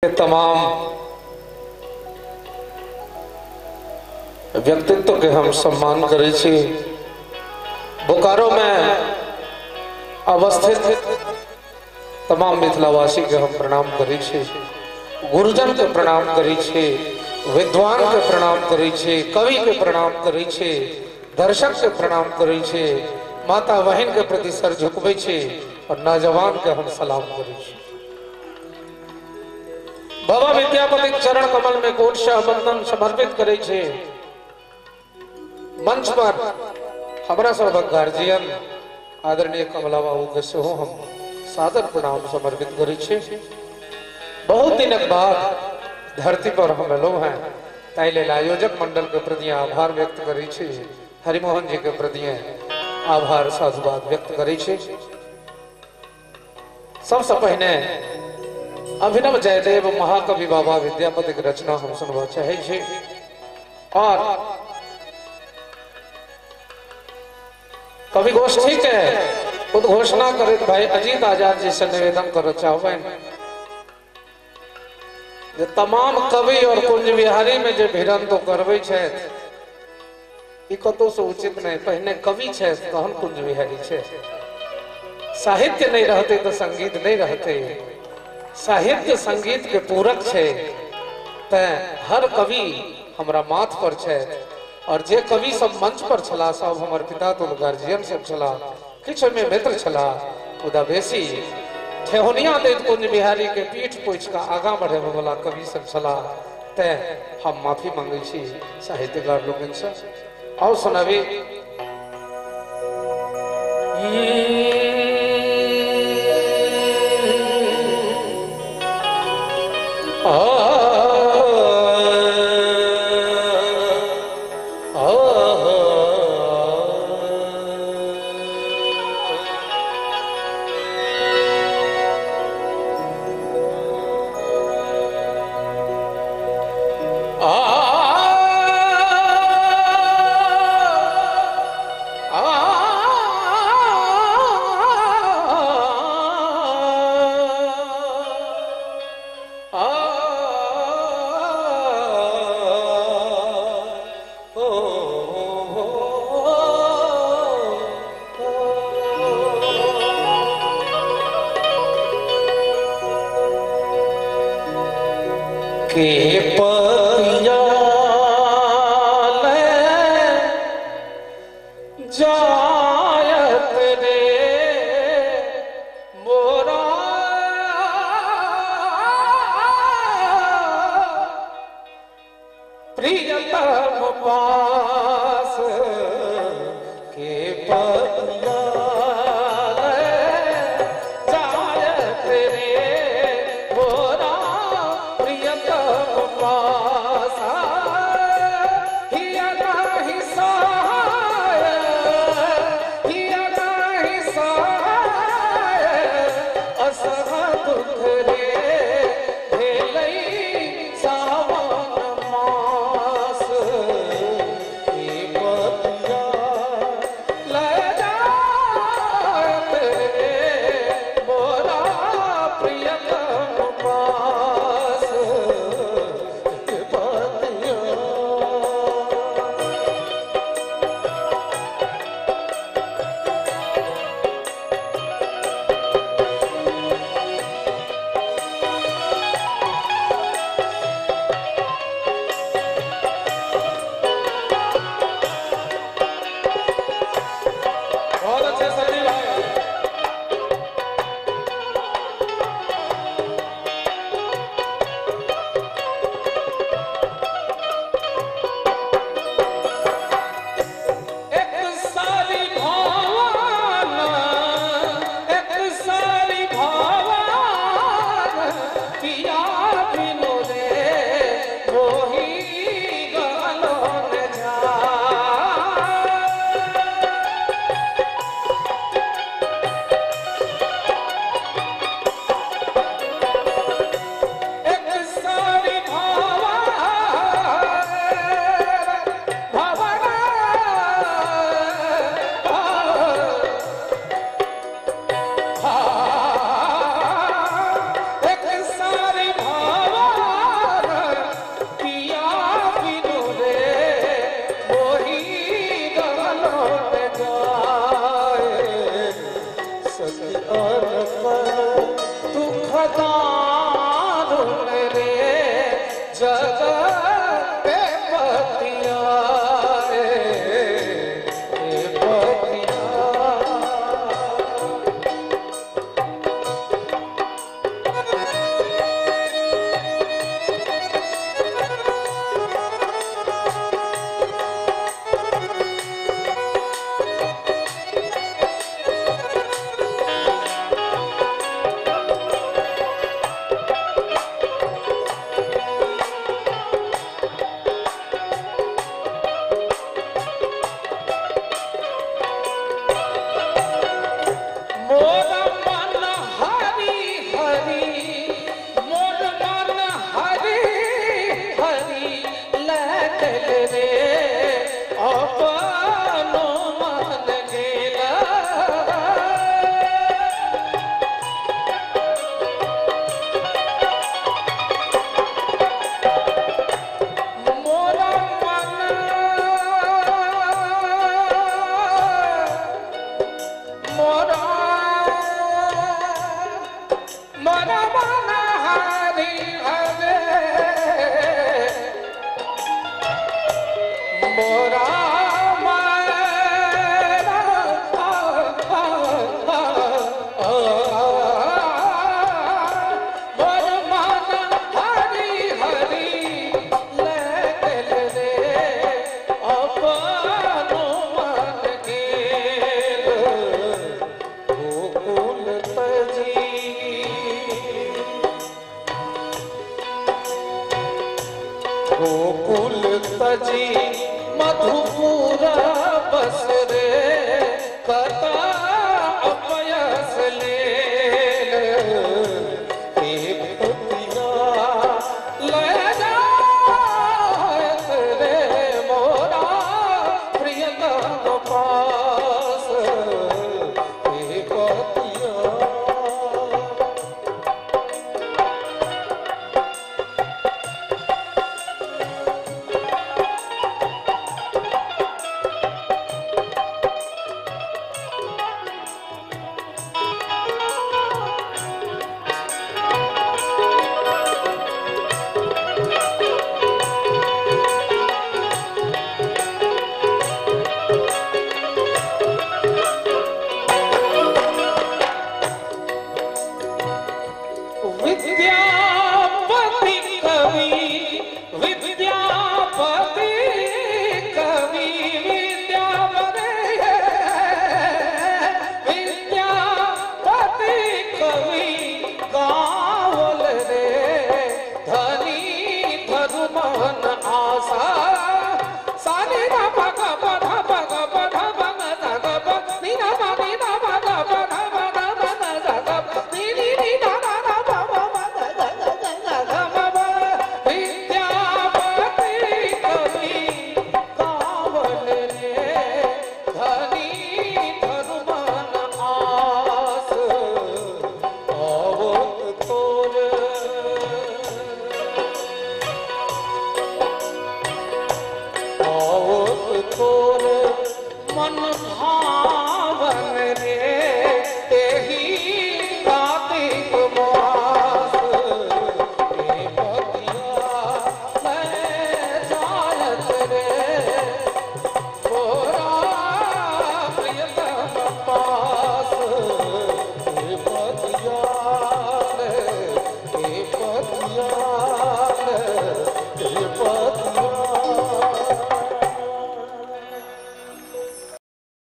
तमाम व्यक्तित्व के हम सम्मान करै छी। बोकारो में अवस्थित तमाम मिथिलावासी के हम प्रणाम करै छी, गुरुजन के प्रणाम करै छी, विद्वान के प्रणाम करै छी, कवि के प्रणाम करै छी, दर्शक के प्रणाम करै छी, माता बहन के प्रति सर झुकबै छी और नौजवान के हम सलाम करै छी। बाबा विद्यापति चरण कमल में कोटशः वंदन समर्पित करै छी। मंच पर हमरा सबहक गार्जियन आदरणीय कमला बाबू के सेहो हम सादर प्रणाम समर्पित करै छी। बहुत दिनक बाद धरती पर हम एलहुँ हैं, ताहि लेल आयोजक मंडल के प्रति आभार व्यक्त करै छी, हरिमोहन जी के प्रति आभार साधुवाद व्यक्त करै छी। सबसे पहिने अभिनव जयदेव महाकवि बाबा विद्यापति के रचना हम सुनबा चाहै छी और कवि गोष्ठी के उद्घोषणा करैत भाई अजीत आजाद जी से निवेदन करऽ चाहबनि जे तमाम कवि और कुंज बिहारी में जे भिड़ंत करबै छथि ई कतौ से उचित नहीं। पहिने कवि छथि तहन कुंज बिहारी छै। साहित्य नहीं रहते तो संगीत नहीं रहते, साहित्य संगीत के पूरक छै। तैं हर कवि हमरा माथ पर छै और जे कवि सब मंच पर छला सब हमर पिता तुल गार्जियन सब छला, किछु में मित्र छला, मुदा बेसी ठेहुनिया दैत कुंज बिहारी के पीठ पोछि कऽ आगाँ बढ़े वाला कवि सब छला। तैं हम माफी मांगै छी साहित्यकार लोकनिसँ। आओ सुनाबी। के पतिया ले जायत रे मोरा प्रियतम पास, के पतिया ले जायत रे मोरा प्रियतम पास, हिया नाही सहाय, हिया नाही सहाय, असह दुख रे भेलै सावन मास, गोकुल तजी मधुपुरा बस रे।